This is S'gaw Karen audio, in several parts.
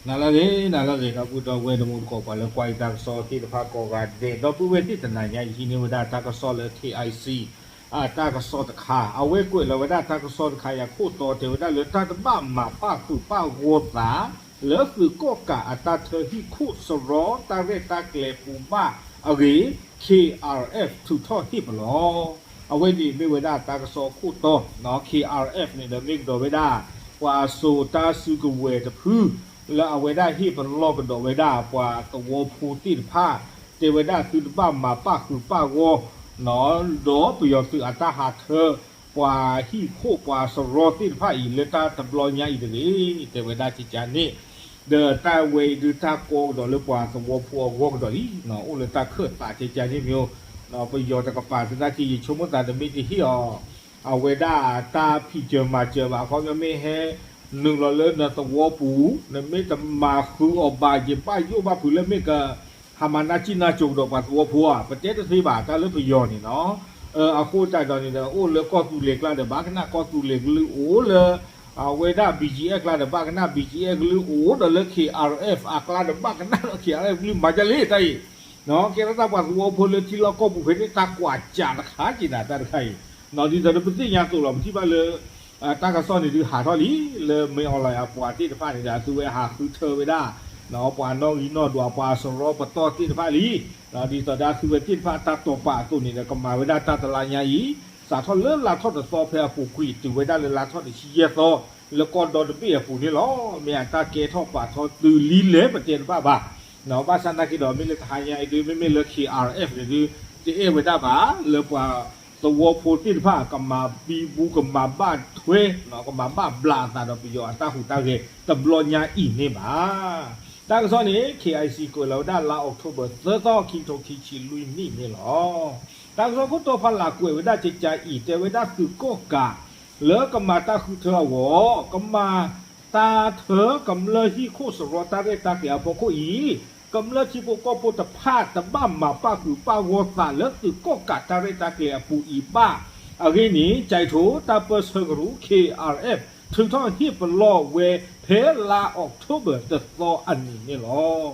နၤလၢအဂ့ၤ နၤလၢအဂ့ၤ ဒီပုၢ်ဒီဝဲၢ်တံၤသကိး ပှၤလၢကွၢ်ယတၢ်ကစီၣ်သ့ၣ်တဖၣ်ကိးဂၤဒဲး ဒီပုၢ်ဝဲၢ်သ့ၣ်တနၤညါအံၤ ဟံးန့ၢ်ဝဲဒၣ်တၢ်ကစီၣ်လၢ ခ့ၣ်အၣ်အံၣ်စံၣ် အတၢ်ကစီၣ်တခါ အဝဲကွဲးလီၤဝဲဒၣ်တၢ်ကစီၣ်တခါအံၤအခိၣ်တီတဲဝဲဒၣ်လၢတၢ်တဘၣ်မၤပၣ်ဃုာ်ပၣ်ဂီၢ်သး လၢသုးကီၣ်ကးအတၢ်ထၢဟံၣ်ခိၣ်စရီတၢ်ရဲၣ်တၢ်ကျဲၤအပူၤဘၣ်အဂ့ၢ် ခ့ၣ်အၣ်အၣ်အၣ် ထုးထီၣ်ဟ့ၣ်ပလီၢ် အဝဲန့ၣ်မ့ၢ်ဝဲဒၣ်တၢ်ကစီၣ်အခိၣ်တီ ခ့ၣ်အၣ်အၣ်အၣ် န့ၣ်ဒီးမ့ၢ်ကဒီးဝဲဒၣ် ပှၤစိာ်တၢ်စုကဝဲၤတဖု လၢအဝဲဒၣ်ဟ့ၣ်ပလီၢ်ကဒီးဝဲဒၣ်ပှၤသဝီဖိသ့ၣ်တဖၣ် တဲဝဲဒၣ်သုတဘၣ်မၤပၣ်ဃုာ်ပၣ်ဂီၢ် ဒီးပယီၤသုးအတၢ်ဟးထၢ ပှၤဟံၣ်ခိၣ်ပှၤစရီသ့ၣ်တဖၣ်အံၤ လၢတၢ်တဘျီညါအံၤတဂ့ၤ တဲဝဲဒၣ်ကကန့ၣ် ဒီးတၢ်ဝဲအံၤဒုးတၢ်ကီကဒီးလၢပှၤသဝီဖိအဂီၢ်ကဒီးလံ အိၣ်လၢတၢ်ခၢၣ်သးကကန့ၣ်မ့ၢ် ပယီၤတကပၤသနာ်က့ ယဆိကမိၣ်သးတမ့ၢ်တဟ့ၣ်အီၤ အဝဲဒၣ်တၢ်ဖံးစၢၤမၤစၢၤဘၣ် အခီပညီမ့ၢ်ဟဲနုာ်လီၤလၢနသဝီပူၤ နမ့ၢ်တမၤဃုာ်အီၤဘၣ် ယဘၣ်ယိၣ်ဘၣ်ဖုးလၢမ့ၢ်က ဟးမၤနၢ်ကံၣ်နၢ်ကိၤကဒီးပှၤသဝီဖိဧါ ပတဲတသ့ဘၣ် တၢ်လၢပယီၤန့ၣ်နီၤ အဃိသတးဒီးန့ၣ်ဒီး အိၣ်လၢကီၢ်သူလ့ၤကျါဒီး ဘၣ်ကနၣ်ကီၢ်သူလ့ၤကလုၢ်အိၣ်လၢ အဝဲဒၣ် ဘံၣ်ကၠံၣ်အဲၣ် ကျါဒီး ဘၣ်ကနၣ် ဘံၣ်ကၠံၣ်အဲၣ် ကလုၢ်အိၣ်ဒီးလၢ ခ့ၣ်အၣ်အၣ်အၣ် အကျါဒီး ဘၣ်ကနၣ်ဒီး ခ့ၣ်အၣ်အၣ်အၣ် ကလုၢ်မၤဒ်လဲၣ်တၢ်အံၤ ကဲထီၣ်တၢ်ပှၤသဝီဖိလၢထံလီၢ်ကီၢ်ပူၤဖဲန့ၣ် တၢ်ကွၢ်စးတခါက့ၤနၤတၢ်တခါအံၤ ဒ်သိးဒီးပသ့ၣ်ညါသိးလီၤ ပထံၣ်ဘၣ်လၢ တၢ်ကစီၣ်န့ၣ်ဒုးဟးထီၣ်လံ လၢမင်းအောင်လှိုင်အပှၤသ့ၣ်တဖၣ်န့ၣ်ဒီး အသုဝဲဟးဃုထၢဝဲဒၣ် ပှၤနီၣ်ဂံၢ်နီၣ်ဒွး ပှၤစရီပတီၢ်သ့ၣ်တဖၣ်လံ ဒ်သိးဒီးအသုဝဲသ့ၣ်တဖၣ်တၢ်တိာ်ပာ်အသိးန့ၣ်ဒီး ကမၤဝဲဒၣ်တၢ်တလါညါအံၤ စးထီၣ်လၢလါထီၣ်တသီဖဲအပူၤကွံာ် တုၤဝဲဒၣ်လၢလါထီၣ်တဆံယဲၢ်သီ လၢကီၢ်ဒီတဘ့ၣ်အပူၤန့ၣ်လီၤ. မ့ၢ်အတၢ်ကဲထီၣ်ပာ်ထီၣ်တုၤလံလဲၣ် ပတဲတဘၣ်ဘၣ် ဘၣ်ဆၣ်သနာ်က့ဒီး မ့ၢ်လၢတဟါညါအံၤဒုး မ့မ့ၢ်လၢ ခ့ၣ်အၣ်အၣ်အၣ် န့ၣ်ဒုး တအဲၣ်ဝဲဒၣ်ဘၣ် လၢပှၤသဝီဖိသ့ၣ်တဖၣ် ကမၤဘံဘူ ကမၤဘၣ်ထွဲ ကမၤဘၣ်ဘျးအသးဒီးပယီၤအတၢ်ဟူးတၢ်ဂဲၤ တဘျီညါအံၤန့ၣ်ဘၣ်. တၢ်ကစီၣ်န့ၣ် ခ့ၣ်အၣ်အၣ်စံၣ် ကွဲးလီၤဝဲဒၣ်လါအီးကထိဘၢၣ် သၢသီ ခံကထိခံဆံလွံၢ်နံၣ်န့ၣ်လီၤ. တၢ်ကစီၣ်ခိၣ်တီဖးလၢ်ကွဲးဝဲဒၣ်ကကအံၤ တဲဝဲဒၣ်သုးကီၣ်ကး လၢကမၤတၢ်ဃုထၢအဂီၢ် ကမၤတၢ်ထၢကမျၢၢ်ဟံၣ်ခိၣ်စရီတၢ်ရဲၣ်တၢ်ကျဲၤအဖီခိၣ်အံၤ ကမျၢၢ်ထံဖိကီၢ်ဖိတဖၣ်တဘၣ်မၤပၣ်ဃုာ်ပၣ်ဂီၢ်သးလၢသုးကီၣ်ကးတၢ်ရဲၣ်တၢ်ကျဲၤအပူၤအံၤဘၣ်. အဂ့ၢ်န့ၣ် ကၠဲးထိတၢ်ပၢၢ်ဆၢကရူၢ် ခ့ၣ်အၣ်အၣ်အၣ် ထုးထီၣ်ဟ့ၣ်ပလီၢ်ဝဲ ဖဲလါအီးကထိဘၢၣ်တသီအနံၤန့ၣ်လီၤ.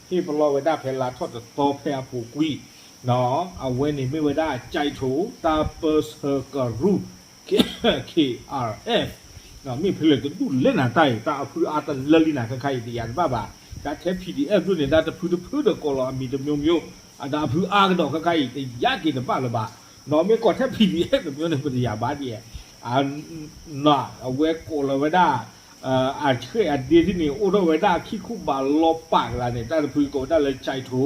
ဟ့ၣ်ပလီၢ်ဝဲဒၣ်ဖဲလါထီၣ်တသီဖဲအပူၤကွံာ် အဝဲန့ၣ်မ့ၢ်ဝဲဒၣ် ကၠဲးထိတၢ်ပၢၢ်ဆၢကရူၢ် ခ့ၣ်အၣ်အၣ်အၣ် မ့ၢ်ဖဲလဲၣ်တဒူၣ်လဲၣ်နၤတၢ်အံၤ တၢ်အဖုအါတလၢလံနၤခဲခါအံၤ တယာ်တဘၣ်ဘၣ်. တၢ်ထဲ ပီၣ်ဒံၣ်အဲၣ် ဒိၣ်န့ၣ် တၢ်တဖုတဖုဒီးကိးလီၤအမံၤတမျိုးမျိုး အတၢ်အဖုအါကဒီးခဲခါအံၤ တယာ်က့ၤတဘၣ်လၢၤဘၣ်. မ့ၢ်ကိးထဲ ပီၣ်ဒံၣ်အဲၣ် တမျိုးန့ၣ် ပတယာ်ဘၣ်ဒ် အဝဲကိးလီၤဝဲဒၣ် အဆှဲးအဒ့ဒ်န့ၣ် အိၣ်ထီၣ်ဝဲဒၣ်အခံခူဘးလီၤပာ်ကလါန့ၣ် တၢ်တဖုကိးဝဲဒၣ်လၢ ကၠဲးထိ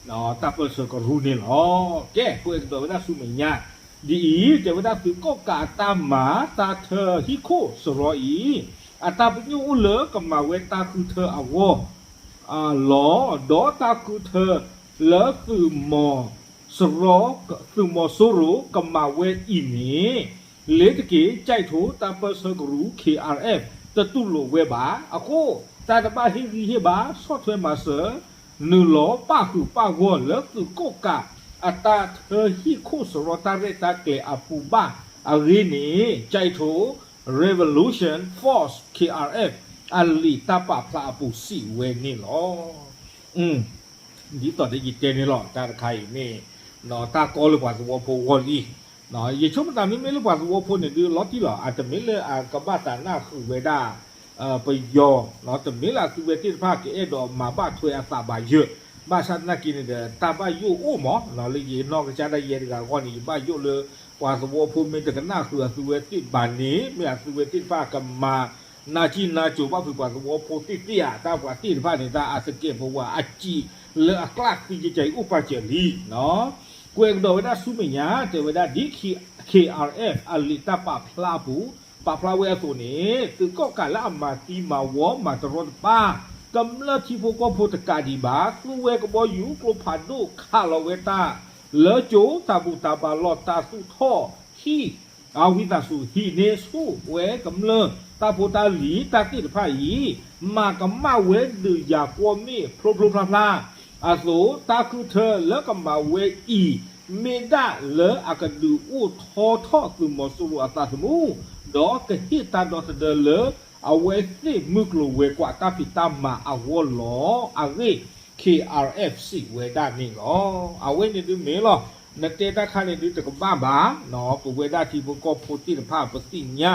တၢ်ပၢၢ်ဆၢကရူၢ်န့ၣ်လီၤ. ကဲ ကွဲးကဒီးဝဲဒၣ်ဆူမဲာ်ညါ ဒ်အံၤ တဲဝဲဒၣ်သုးကီၣ်ကးအတၢ်မၤတၢ်ထၢဟံၣ်ခိၣ်စရီအံၤ အတၢ်ပညိၣ်အိၣ်လၢကမၤဝဲတၢ်ဃုထၢအဂီၢ် လီၤ. ဒီးတၢ်ဃုထၢလၢသုးမီၤစရီ သုးမီၤစိရိၤကမၤဝဲအံၤန့ၣ် လ့ၤတက့ၢ် ကၠဲးထိတၢ်ပၢၢ်ဆၢကရူၢ် ခ့ၣ်အၣ်အၣ်အၣ် တတူၢ်လိာ်ဝဲဘၣ်. အဃိ တၢ်တဘၣ်ဟ့ၣ်ဂံၢ်ဟ့ၣ်ဘါ ဆီၣ်ထွဲမၤစၢၤ နုာ်လီၤပၣ်ဃုာ်ပၣ်ဂီၢ်လၢသုးကီၣ်ကး အတၢ်ထၢဟံၣ်ခိၣ်စရီတၢ်ရဲၣ်တၢ်ကျဲၤအပူၤဘၣ်. အဂ့ၢ်န့ၣ် ကၠဲးထိ Revolution Force ခ့ၣ်အၣ်အၣ်အၣ် အလံာ်တၢ်ပာ်ဖျါအပူၤစံးဝဲန့ၣ်လီၤ. ဒ်သိးဒီးယတဲန့ၣ်လီၤ တၢ်တခါအံၤန့ၣ် တၢ်ကီလၢပှၤသဝီဖိအဂီၢ်လံ. ယဆိကမိၣ်သးမ့မ့ၢ်လၢပှၤသဝီဖိန့ၣ်ဒုး လီၤတံၢ်လီၤ အတမ့ၢ်လၢအကဘၣ်သးနၢ်ဃုာ်ဝဲဒၣ် ပယီၤ တမ့ၢ်လၢအသုဝဲသ့ၣ်တဖၣ်ကအဲၣ်ဒိးမၤဘၣ်ထွဲအသးဘၣ်ယၢၤ ဘၣ်ဆၣ်သနာ်က့န့ၣ်ဒီး တၢ်ဘၣ်ယိၣ်အိၣ်မး လၢယနီၢ်ကစၢ်ဒၣ်ယဲတဂၤအဂီၢ်န့ၣ် ယဘၣ်ယိၣ်လၢ ပှၤသဝီဖိမ့ၢ်တကနၣ်ဃုာ်အသုဝဲသ့ၣ်ဘၣ်န့ၣ် မ့ၢ်အသုဝဲသ့ၣ်တဖၣ်ကမၤ နၢ်ကံၢ်နၢ်ကိၤဘၣ်ဖုးပှၤသဝီဖိသ့ၣ်သ့ၣ်ဧါ တၢ်ပှၤသ့ၣ်တဖၣ်န့ၣ် တၢ်အသကဲးပဝးအစံးလၢအကျၢ်သံယကဲအံၤအိၣ်ပာ်စၢၤလံ. ကွဲးကဒီးဝဲဒၣ်ဆူမဲာ်ညါ တဲဝဲဒၣ်ဒ် ခ့ၣ်အၣ်အၣ်အၣ် အလံာ်တၢ်ပာ်ဖျါအပူၤ ပာ်ဖျါဝဲအသိးန့ၣ် သုးကီၣ်ကးလၢအမၤသံမၤဝီမၤတရီတပါ ကမျၢၢ်ထံဖိကီၢ်ဖိတကးဒံးဘၣ် သူဝဲကဘီယူၤကျိဖးဒိၣ်ခးလီၤဝဲတၢ် လၢကၠိတၢ်ဘူၣ်တၢ်ဘါလီၢ် တၢ်သူၣ်ထီၣ်ဟံၣ် အဝံသးစူၤဟံးန့ၢ်ဆူၣ်ဝဲကမျၢၢ်တၢ်ဖိတၢ်လံၤတၢ်သ့ၣ်တဖၣ်အံၤ မၤကမၣ်ဝဲဒုးယၤကွီၢ်မ့ၣ်ဖျိဖျိဖျါဖျါ အသိး တၢ်ဃုထၢလၢကမၤဝဲအံၤ မ့ၢ်ဒၣ်လၢအကဒုးအိၣ်ထီထီၣ်သုးမီၤစိရိၤအသးသမူ ဒီးကဟ့ၣ်တၢ်ဒီသဒၢလၢ အဝဲသ့ၣ်မုၢ်ကျိၤဝဲၤကွာ်တၢ်ဖံးတၢ်မၤအဂီၢ်လီၤ. အဂ့ၢ် ခ့ၣ်အၣ်အၣ်အၣ် စံးဝဲဒၣ်န့ၣ်လီၤ. အဝဲန့ၣ်ဒုးမ့ၢ်လီၤ. နတဲတၢ်ခါန့ၣ်ဒုးတကဘၣ်ဘၣ်, ပဝဲဒၣ်ထံဖိကီၢ်ဖိသ့ၣ်တဖၣ်ပသ့ၣ်ညါ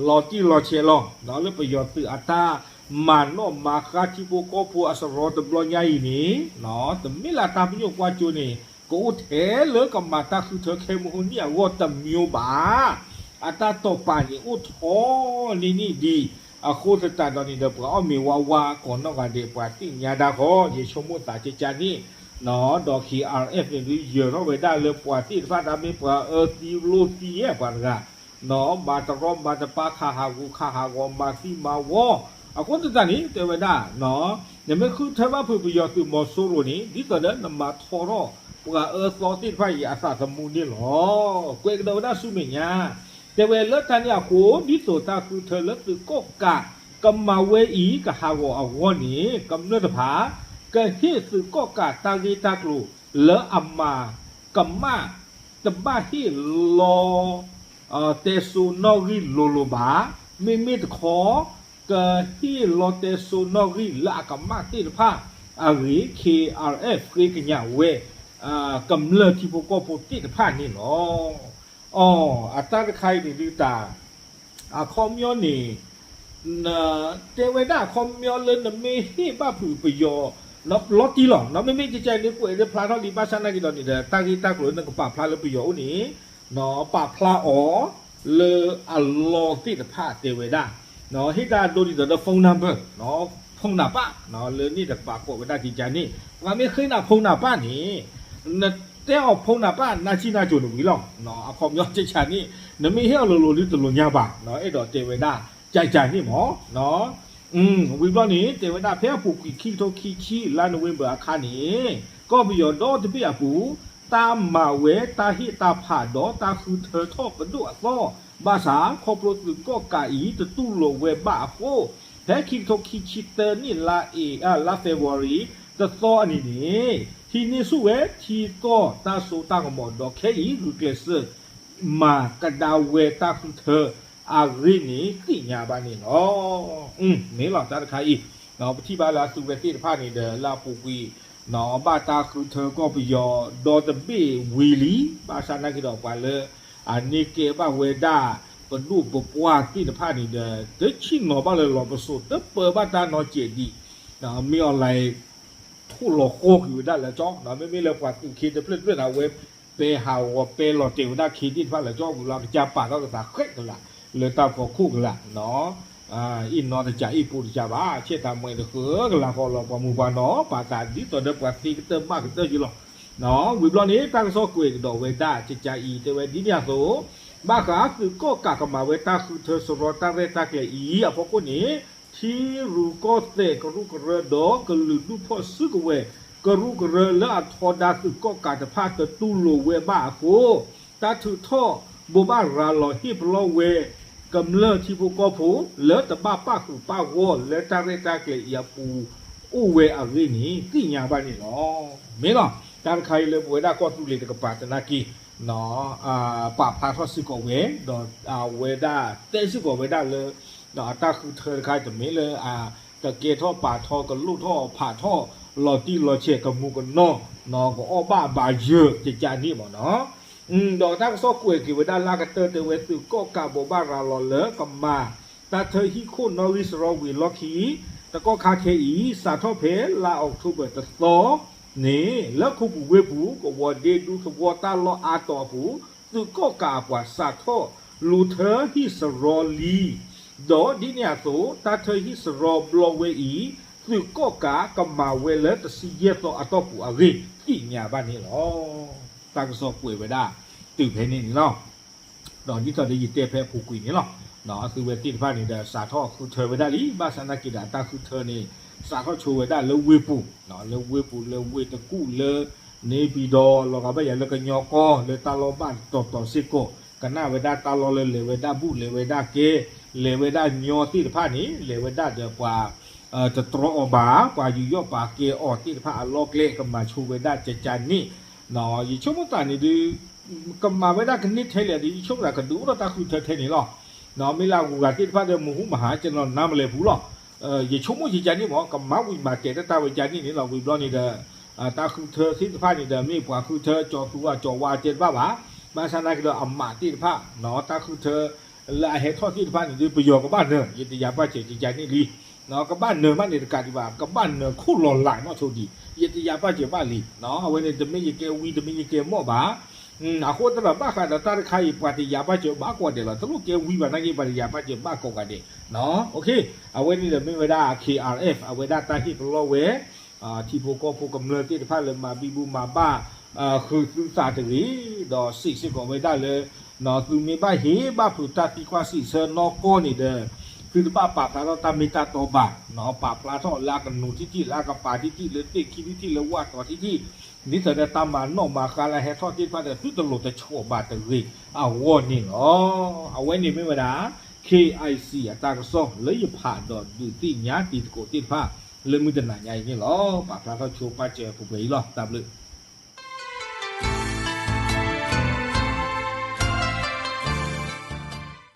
လီၤတံၢ်လီၤဆဲးလီၤ. လၢပယီၤသုးအတၢ်မၤနီၣ်မၤဃါထံဖိကီၢ်ဖိအစရီတဘျီညါအံၤန့ၣ်, တမ့ၢ်လၢတၢ်ပညိၣ်ကွၢ်စိန့ၣ် ကအိၣ်ထဲလၢကမၤတၢ်ဃုထၢခဲမုၢ်ဟိန့ၣ်အဂီၢ်တမံၤဘၣ်. အတၢ်တိာ်ပာ်န့ၣ်အိၣ်ထီၣ်န့ၢ်န့ၢ်ဒံး, အဃိသတးဒီးန့ၣ်ဒီး ပှၤအီၣ်မ့ၤဝါဝါကိးနီၢ်ဂၤဒဲး ပှၤသ့ၣ်ညါဒၣ်ဃီ, ယဆိကမိၣ်သးကကန့ၣ်, ဒီး ခ့ၣ်အၣ်အၣ်အၣ်န့ၣ်ဒုး ယၢၤထီၣ်ဝဲဒၣ်လၢပှၤသ့ၣ်တဖၣ်တၢ်မ့ၢ်ပှၤအၢသံလိၢ်သံယဲၢ်ပှၤတဂၤ မၤတရီမၤတပါ ခးဟးဂူာ်ခးဟးဂီၤ မၤသံမၤဝီ, အဃိသတးန့ၣ် တဲဝဲဒၣ်, နမ့ၢ်ဃုထၢဘၣ်ဖုးပယီၤသုးမီၤစိရိၤန့ၣ် ဒ်သိးဒီးနမၤထီထီၣ်ပှၤအၢသီသ့ၣ်တဖၣ်အံၤအသးသမူန့ၣ်လီၤ. ကွဲးကဒီးဝဲဒၣ်ဆူမဲာ်ညါ, တဲဝဲလၢတၢ်န့ၣ်အဃိ ဒ်သိးတၢ်ဃုထၢလၢသုးကီၣ်ကးကမၤဝဲအံၤကဟးဂီၤအဂီၢ်န့ၣ် ကမျၢၢ်တဖၣ် ကဟ့ၣ်သုးကီၣ်ကးတၢ်ဂ့ၢ်တၢ်ကျိၤလၢအမၤကမၣ် တဘၣ်ဟ့ၣ်လီၤ တဲစိနီၣ်ဂံၢ်လိၤလိၤဘၣ်, မ့မ့ၢ်တခီ ကဟ့ၣ်လီၤတဲစိနီၣ်ဂံၢ်လၢအကမၣ်သ့ၣ်တဖၣ်အဂ့ၢ် ခ့ၣ်အၣ်အၣ် ဃ့ကညးဝဲ ကမျၢၢ်ထံဖိကီၢ်ဖိသ့ၣ်တဖၣ်န့ၣ်လီၤ. အတၢ်တခါအံၤန့ၣ်ဒုးတၢ် အခီပညီန့ၣ် တဲဝဲဒၣ်အခီပညီလၢနမ့ၢ်ဟ့ၣ်ဘၣ်ဖုးပယီၤ လီၤတံၢ်လီၤ, မ့မ့ၢ်ကကဲန့ၣ် ကွဲးလၢဖျါထီၣ်လံ ဘၣ်ဆၣ်နာ်က့ၤဒီးန့ၣ်ဒီး တၢ်ဂ့ၢ်တၢ်ကျိၤလၢနကပာ်ဖျါလၢပယီၤအိၣ်န့ၣ် ပာ်ဖျါအီၤလၢအလီၢ်သ့ၣ်တဖၣ်တဲဝဲဒၣ်, ဟ့ၣ်တၢ်ဒိဒ်သိးဒီး phone number, phone နံပါတ် လၢန့ၣ်တကပာ်ကိးဝဲဒၣ်ကကန့ၣ်, ပှၤမ့ၢ်ဃ့နၤ phone နံပါတ် န့ၣ် နတဲအီၤ phone နံပါတ် နၢ်ဆံၣ်နၢ်ကိၤန့ၣ်ဝံၤလီၤ. အခီပညီကကန့ၣ် နမ့ၢ်ဟ့ၣ်အီၤလိၤလိၤဒုးတလိာ်ညါဘၣ်, အဲၣ်ဒိးတဲဝဲဒၣ် ကကန့ၣ်မး ဝံၤဘျီန့ၣ် တဲဝဲဒၣ်ဖဲအပူၤကွံာ်ခံကထိခံဆံ လါနိၣ်ဝ့ဘၢၣ်အခါန့ၣ် ကီၢ်ပယီၤဒီတဘ့ၣ်အပူၤ တၢ်မၤဝဲတၢ်ဟ့ၣ်တၢ်ဖးဒီးတၢ်ဃုထၢထီၣ်ပဒိၣ်အသီ, ဘၣ်ဆၣ်ခီဖျိသုးကီၣ်ကးအံၤတတူၢ်လိာ်ဝဲဘၣ်အဃိ, ဖဲခံကထိခံဆံသၢနံၣ် လါအ့, လါ February တသီအနံၤန့ၣ် ဟံးန့ၢ်ဆူၣ်ဝဲထံကီၢ်တၢ်စိတၢ်ကမီၤဒီးခဲအံၤ ဂုာ်ကျဲးစၢး မၤကဒါဝဲတၢ်ဃုထၢအဂ့ၢ်န့ၣ် သ့ၣ်ညါဘၣ်န့ၣ်လီၤ. မ့ၢ်လီၤတၢ်တခါအံၤ, ပထံၣ်ဘၣ်လၢအသုးဝဲသ့ၣ်တဖၣ်န့ၣ်ဒီး လၢအပူၤကွံာ် ဘၣ်တၢ်ဃုထၢကီၢ်ပယီၤဒီတဘ့ၣ်ဝံၤလံ, ဘၣ်ဆၣ်နာ်က့ၤဒီးပှၤလၢ အန့ၢ်ကဲဘၣ်ဝဲဒၣ် ပဒိၣ်ပပှၢ်သ့ၣ်တဖၣ်န့ၣ်ဒီး တဆ့ၣ်နီၤဘၣ်လၢလီၤပစိာ် တပၢဘၣ်တၢ်နီၢ်ကဲးဒံး, မ့ၢ်အီၤလဲၣ် ထိၣ်လီၤဃီကွံာ်ဝဲဒၣ်လၢကၠီ, မ့မ့ၢ်လၢပှၤသုးခ့တဖျၢၣ်တဖျၢၣ်န့ၣ် အဝဲပဲဟးဂီၤပဲလီၤတဲာ်ဝဲဒၣ်ခ့သ့ၣ်တဖၣ်လၢကၠီဝံၤလီၤ ကစၢ်ပာ်ထီၣ်ကသးဃဲးကလး လၢတၢ်ဖီခိၣ်ကလး, အ့ၣ်နီတကးအ့ၣ်ပိတကးဘၣ် ဆဲးတၢ်မှဲတဃၢကလးဃီလီၤ ပှၤမုၢ်ပှၤနီၢ် ပာ်သးဒ်သိးဒီးပှၤသ့ကတၢၢ်မးကတၢၢ်ယံလီၤ. ဝံၤဘျီန့ၣ် တၢ်ကစီၣ်ကွဲးကဒီးဝဲဒၣ် ကကးအံၤ တဲဝဲဒ်န့ၣ်အသိး ဘၣ်ဃးသုးကီၣ်ကးကမၤဝဲတၢ်ဃုထၢစရီတၢ်ရဲၣ်တၢ်ကျဲၤအံၤအဖီခိၣ်န့ၣ် ထံရူၢ်ကီၢ်သဲးကရူၢ်ကရၢဒီးကလုာ်ဒူၣ်ဖီၣ်စုကဝဲၤ ကရူၢ်ကရၢလၢအထီဒါသုးကီၣ်ကးတဖၣ်တတူၢ်လိာ်ဝဲဘၣ်အဃိ တၢ်ထုးထီၣ်ဘိးဘၣ်ရၤလီၤဟ့ၣ်ပလီၢ်ဝဲ ကမျၢၢ်ထံဖိကီၢ်ဖိ လၢတဘၣ်ပာ်ဃုာ်ပာ်ဂီၢ်လၢတၢ်ရဲၣ်တၢ်ကျဲၤအံၤအပူၤ အိၣ်ဝဲအဂ့ၢ်န့ၣ် သ့ၣ်ညါဘၣ်န့ၣ်လီၤ. မ့ၢ်လီၤ တၢ်တခါအံၤလၢပဝဲဒၣ်ကီၢ်သူလ့ၤတကပၤသနာ်က့ ပာ်ဖျါထီၣ်စ့ၢ်ကီးဝဲ ဒီးအဝဲဒၣ်တဲစ့ၢ်ကီးဝဲဒၣ်လၢ အတၢ်ဃုထၢတခါအံၤတမ့ၢ်လၢ ကကဲထီၣ်ပာ်ထီၣ်ကလိၣ်ထီၣ်ဖးထီၣ် လီၤတံၢ်လီၤဆဲးကမူးကနီၢ် ကအီၣ်ဘၣ်ဘၣ်ယၢၤကကးန့ၣ်မ့ၢ်နီၤ. ဒီးတၢ်ကစီၣ်ကွဲးက့ၤဝဲဒၣ်လၢအကတၢၢ်တဲဝဲသုးကီၣ်ကးဘိးဘၣ်ရၤလီၤလၢကမၤ တၢ်ထၢဟံၣ်ခိၣ်နီၣ်ဂံၢ်စရီဝံၤအလီၢ်ခံ တကီၢ်ခါခဲအံၤ စးထီၣ်ဖဲလါအီးကထိဘၢၣ်တသီန့ၣ် လၢခိပူၤဝ့ၢ်ပူၤ ကဝီၤဒ့ဒူသဝီတၢ်လီၢ်အါတီၤအပူၤ သုးကီၣ်ကးအပှၤစးထီၣ်လူၤထၢဟံၣ်စရီလံ ဒီးဒ်န့ၣ်အသိး တၢ်ထၢဟံၣ်စရီဘျီဝဲအံၤ သုးကီၣ်ကးကမၤဝဲလၢတဆံယဲၢ်သီအတီၢ်ပူၤအဂ့ၢ် သ့ၣ်ညါဘၣ်န့ၣ်လီၤ. တၢ်ကစီၣ်ကွဲးဝဲဒၣ်တုၤဖဲန့ၣ်န့ၣ်လီၤ. ဒီးဒ်သိးဒီးယတဲဖဲအပူၤကွံာ်န့ၣ်လီၤ. အသုဝဲသ့ၣ်တဖၣ်န့ၣ်ဒီး စးထီၣ်ဃုထၢဝဲဒၣ်လံ, ဘၣ်ဆၣ်သနာ်က့ဒီး အတၢ်ဃုထၢန့ၣ် စးထီၣ်ဆိဝဲဒၣ်လၢဝ့ၢ်ပူၤ, လၢဝ့ၢ်ပူၤ လၢဝ့ၢ်တကူၣ် လၢန့ၣ်ပံၤဒီး လီၤဂာ်ဘၣ်ယၤလၢကညီကီၢ် လၢတၢ်လီၢ်ဘၣ်တီၤတီၤစ့ၢ်ကီး, ကနၣ်ဝဲဒၣ်တၢ်လီၢ်လၢလဲၤဝဲဒၣ်ဘူၣ် လဲၤဝဲဒၣ်ကဲ လဲၤဝဲဒၣ်ညီသ့ၣ်တဖၣ်န့ၣ် လဲၤဝဲဒၣ်ဒီးပှၤ တတြီအီၤဘၣ် ပှၤယူးယီၣ်ပာ်ကဲအီၤသ့ၣ်တဖၣ်အလီၢ်ကျဲ ကမၤဆိဝဲဒၣ်ကကန့ၣ်, ယဆိကမိၣ်သးန့ၣ်ဒုး ကမၤဝဲဒၣ်ကန့ၢ်ထဲလဲၣ်ဒီး ယဆိကမိၣ်သးကဒုးအိၣ်ထီၣ်တၢ်ဃုထၢထဲန့ၣ်လီၤ. မ့ၢ်လၢအဂုၤအဂၤသ့ၣ်တဖၣ်ဒီး မဟူမဟး ကနီၤနါမလဲၣ်ပူၤလီၤ. ယဆိကမိၣ်ယကန့ၣ်မ့ၢ် ကမၤဝံၤမၤကဲၤတၢ်တၢ်ဝဲကန့ၣ်န့ၣ်လီၤ. ဝံၤဘျီန့ၣ်ဒီး တၢ်ဃုထၢသ့ၣ်တဖၣ်န့ၣ်ဒီး မ့ၢ်ပှၤဃုထၢကၠီၤသူအကၠီၤဝါတဲတဘၣ်ဘၣ်. ဘၣ်ဆၣ်သနာ်က့ဒီးအမးသ့ၣ်တဖၣ် တၢ်ဃုထၢ လၢအဟဲထီၣ်သ့ၣ်တဖၣ်န့ၣ်ဒီး ပယီၤကဘၣ်နၢၤ ယတယၤဘၣ်စၢၤကကန့ၣ်လံ. ကဘၣ်နၢၤမးန့ၣ်တကးဒံးဘၣ် ကဘၣ်နၢၤခိၣ်လီၤလးနီၣ်ဆိဒံး ယတယၤဘၣ်စၢၤဘၣ်လံ. အဝဲန့ၣ် တမ့ၢ်ယကဲဝံတမ့ၢ်ယကဲမီၣ်ဘၣ်. အဃိသတးဒီးဘၣ်ဃးဒီးတၢ်တခါအံၤ ပှၤတယၤဘၣ်စၢၤဘၣ်ကိးဂၤဒဲးလီၤ. တလိၣ်ကဲဝံဘၣ်နာ်က့ ပှၤတယၤဘၣ်စၢၤဘၣ်ကိးဂၤဒဲး. အဝဲန့ၣ်ဒီးမ့ၢ်ဝဲဒၣ် K R F အဝဲဒၣ်တၢ်ဟ့ၣ်ပလီၢ်ဝဲ ထံဖိကီၢ်ဖိကမျၢၢ်သ့ၣ်တဖၣ်လၢမၤဘံဘူမၤဘၣ် ဃုာ်သုသးတဂ့ၤ, ဒီးစံးစ့ၢ်ကီးဝဲဒၣ်လၢ သုမ့ၢ်ဘၣ်ဟ့ၣ်ဘၣ်ဖုးတၢ်သံကွၢ်စံးဆၢနီၢ်ကီၢ်န့ၣ်ဒီး သုတဘၣ်ပာ်ဖျါထီၣ်တၢ်မ့ၢ်တၢ်တီဘၣ်, ပာ်ဖျါထီၣ်လၢအကနိးထံထံၣ် လၢအကပၤထံထံၣ် လၢသ့ၣ်ခံထံထံၣ် လၢဝၣ်တီၤထံထံၣ်, ဒ်သိးဒီးတၢ်မၤနီၣ်မၤဃါလၢဟဲထီၣ်သ့ၣ်တဖၣ်ဒီး သုတလိၤတဆီးဘၣ်တဂ့ၤအဂီၢ်န့ၣ်လီၤ. အဝဲန့ၣ်မ့ၢ်ဝဲဒၣ် K I C အတၢ်ကစီၣ်လၢယဖးဒီးဒုးသ့ၣ်ညါတံၤသကိးသ့ၣ်တဖၣ် လၢမုၢ်တနၤညါအံၤန့ၣ်လီၤ. ပာ်ဖျါထီၣ်ဆိပာ်စၢၤပှဲၤပှဲၤအံၤလီၤ. တၢ်ဘျုး